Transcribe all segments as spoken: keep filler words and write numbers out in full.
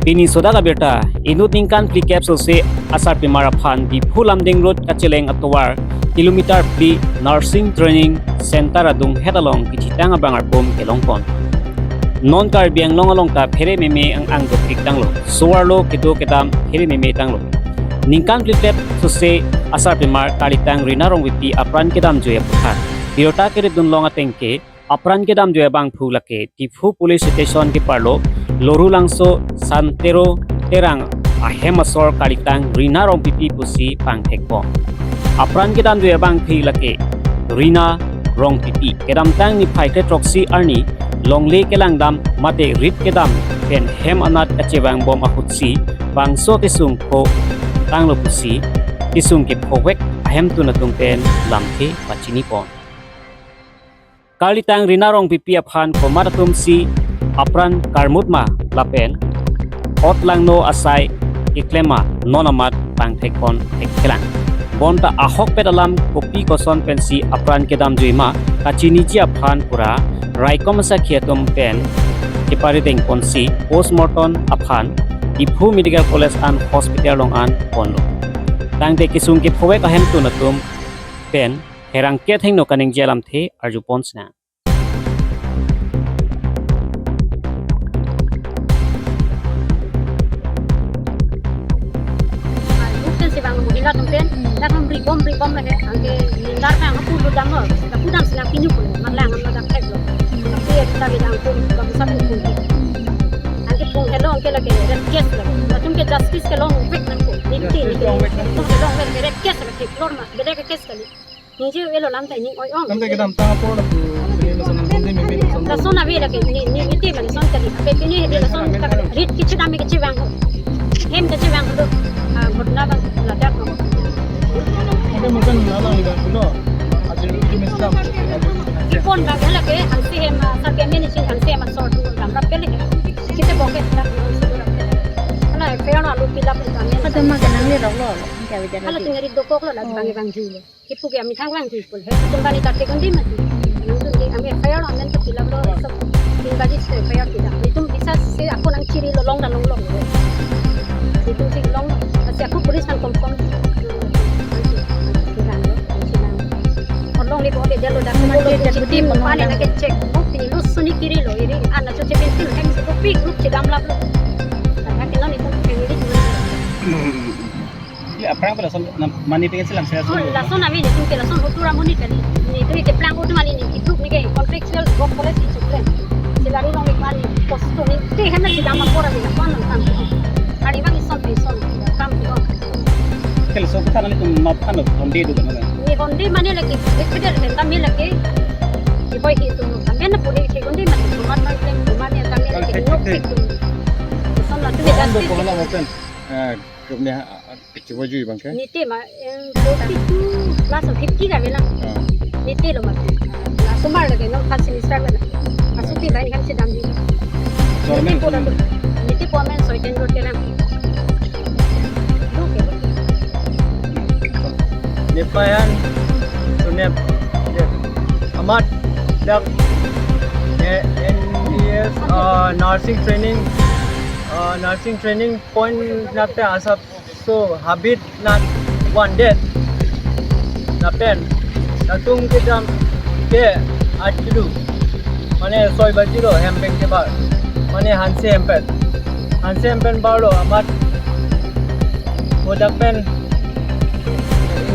Pini sodak abirta, inut ningkan phlikep sose asarpimar aphan Diphu Lumding Road kacheleng atovar kilometer phli Nursing Training Center adunghet along kechitang abang arpum kelongpon. Non Karbi Anglong along ta phere meme ang-ang dopik tanglo, so-arlo kedo kedam phere meme tanglo. Ningkan phlikep sose asarpimar kalitang Rina Rongpipi apran kedamjui aphuthak birta keridun long ateng ke apran kedamjui abangphu lake Diphu Police Station keparlo Lorulangso Santero Terang ahem asor kalitang Rina Rongpipi pusi pangthekpon. Apran kedamjui abangphu lake Rina Rongpipi kedamtang niphai kre throksi arni longle kelangdam mate rit kedam pen hem anat kachevangbom ahutsi bangso kesung pho tanglo pusi kesung kephovek ahemtun atum pen lamthe pachinipon. Kalitang Rina Rongpipi aphan komat atumsi apran karmut ma lapen ot langno asai keklem ma non amat pangthekpon thekthelang. Bonta ahokpet alam kopi koson pensi apran kedamjui ma kachiniji aphan pura raikom asakhi atum pen keparidengponsi postmortem aphan Diphu Medical College and Hospital along an ponlo. Tangte kesung kephovek ahemtun atum pen herang kethengno kaningje alamthe arjupon sina. Bukan si bang mohila tum pen, dak ham ribom ribom lagi, angke nindar pen aku dam lo, aku dam sina pinyu pun, malang ham dak thek lo. Tapi ya kita bilang pun, kamu satu pun. Angke pun hello, angke lagi rape case lagi. Latum ke justice ke long wek nangko, niti niti. Long wek nangko. Long wek rape case lagi, flor ma, beda ke case kali. Ningje elo lam ta ning oi ong. Lam ta kedamtang apor lapu pini lason nang bonde meme lason. Lason ave lake ni ni miti mane son kali. Ape pini hedi lason ta rit kichi dam kichi vang ho. Hem kichi vang ho. Ah, ghotna bang ladak ho. Oke, mungkin lalang ni bang kuno. Ajir itu mesti lam. Ipon bang lake hansi hem, ah, sarke meni si hansi hem sort tu lam rap kali. Kita boke lam sort rap kali. Ala F I R alu pilap itu. Ada makan nang ni rok lo. Kalau tinggal di dokok lo, lagi bang bang juli. Kipu ke ami thang lang jui pul he. Tum bani ta thek undi mati. Nang tum di ami F I R amen tu pilap lo, sab tin baji se F I R pilap. Itum bisa se ako nang chiri lo long dan long long. Itum si long. Asi ako police kan confirm. Orang ni boleh dia lo dah. Mati dia team putih mana nak cek. Oh, pini lo suni kiri lo. Ini anak cuci penting kan si kopi grup cedam lap lo. Karena kita ni pun pengen di. Ye, aphrang pen lason, na, mane pengen si langse lason. Oh, lason ami ni tum ke lason hotu ra muni kali. Ni tu ke plang hotu mani ni, itu ni ke contractual work policy itu plan. Sila ri long ik mani, post tu ni, te hem na si dam apor ami na kwan nang kam. Hari bang ison pe ison, kam tu. Ke lason kuthan ni tum map kan honde du kan. Ni honde mane lagi, ek peder henta me lagi. Ye boy hi tu, kami na puri ke honde mane, kumat na klem, kumat ya kami lagi, nok tik tu. Ison na tu. Ando justice. Pohala open. Eh, Group ni ha, ha, kichi baju bang ke? Niti ma, em, forty-two plus fifty ka bela. Ah. Niti lo ma. La sumar lagi, no, first semester bela. Asuti bai ni kan sedang di. Government niti po la tu. Niti po amen soi ten road ke lang. Oke. Nipayan, sunep, ya. Amat, dak, eh, N D S, ah, nursing training, ah, nursing training point nate asap so habit nat one day lapen latum kedam ke achilu mane soi baji lo hempeng kebar mane hanse hempen hanse hempen bar lo amat kodak pen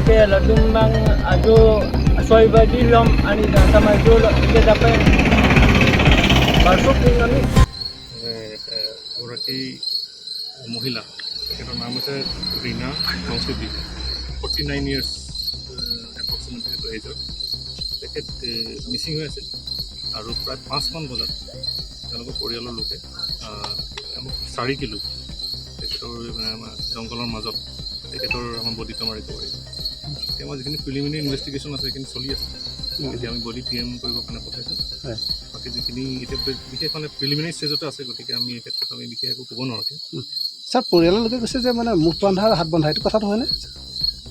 ke latum bang ajo soi baji lom ani dam ajo lo ke dapen barsuk ning kami এ, এ, এগৰাকী মহিলা, তেখেতৰ নাম হৈছে ৰীনা ৰংচুবি, forty nine years approximately তেখেতৰ এজৰ। তেখেত এ, মিচিং হৈ আছিল আৰু প্ৰায় পাঁচমান বজাত তেওঁলোকৰ পৰিয়ালৰ লোকে আ, আমাক চাৰি কিলো তেখেতৰ মানে, আমাৰ জংঘলৰ মাজত তেখেতৰ আমাৰ বডিটো আমাৰ ৰিকভাৰী। এতিয়া আমাৰ যিখিনি প্ৰিলিমিনেৰী ইনভেষ্টিগেশ্যন আছে, সেইখিনি চলি আছে। এতিয়া আমি বডি পি এম কৰিবৰ কাৰণে পঠাইছোঁ। হয়। বাকী যিখিনি এতিয়া বি-, বিশেষ মানে প্ৰিলিমিনেৰী ষ্টেজতে আছে, গতিকে আমি এই ক্ষেত্ৰত আমি বিশেষ একো ক'ব নোৱাৰোঁ এতিয়া। ছাৰ, পৰিয়ালৰ লোকে কৈছে যে মানে মুখ বন্ধা আৰু হাত বন্ধা, এইটো কথাটো হয়নে?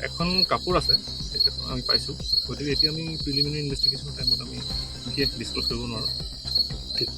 এখন কাপোৰ আছে, তেখেতৰ আমি পাইছোঁ, গতিকে এতিয়া আমি প্ৰিলিমিনেৰী ইনভেষ্টিগেশ্যনৰ টাইমত আমি বিশেষ ডিছক্ল'জ কৰিব নোৱাৰোঁ। ঠিক।